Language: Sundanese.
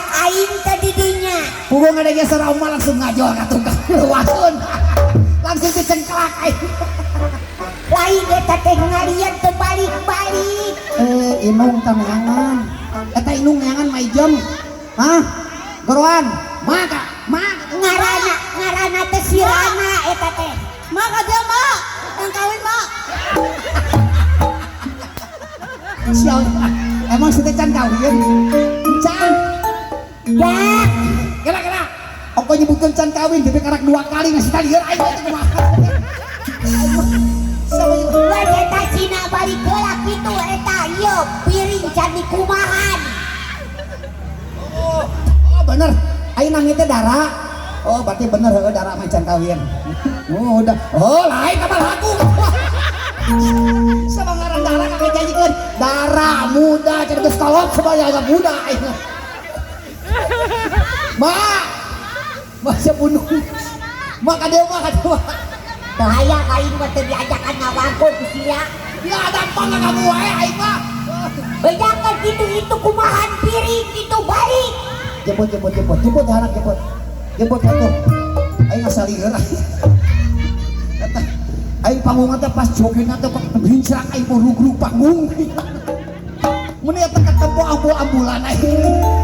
Diajak aing teh di dinya. Puguh ngadenge suara emak langsung ngajol ka tukang luasun. Langsung dicengklak aing. Lain eta teh ngalian teu balik-balik. Eh, inung teh neangan. Eta inung neangan mah ijem. Hah? Geroan, mak, mak. Ngaranna ngaranna teh sirana eta teh. Mak aja mak, yang kawin mak. Sial. Emang si teh can kawin? Can. Ya, Kela kela. Ongko nyebutkeun can kawin bebek karak dua kali ngasih tadi aing teh kumaha. Sama nyebut. Geus eta Cina balik heula kitu eta ieu piring can dikumahan. Oh, oh bener. Aing nami teh Dara. Oh, berarti bener heuh Dara mah can kawin. Oh, udah. Oh, lain kabar aku. Sama ngaran Dara kakek janjikeun. Dara muda can geus kolot sebaya agak muda aing. Ma. Masa bunuh. Ma ka dieu ma ka dieu. Teu hayang aing mah teu diajakan ngawangkul ku sia. Ya ada apa kamu wae aing mah. Bejakan kitu itu kumahan piring kitu balik. Jemput jemput jemput jemput anak jemput. Jemput atuh. Aing asa lieur. Eta aing panggungan teh pas jogetna teh kok hincrak aing mau rugrug panggung. Mun eta ketempo ambul-ambulan aing.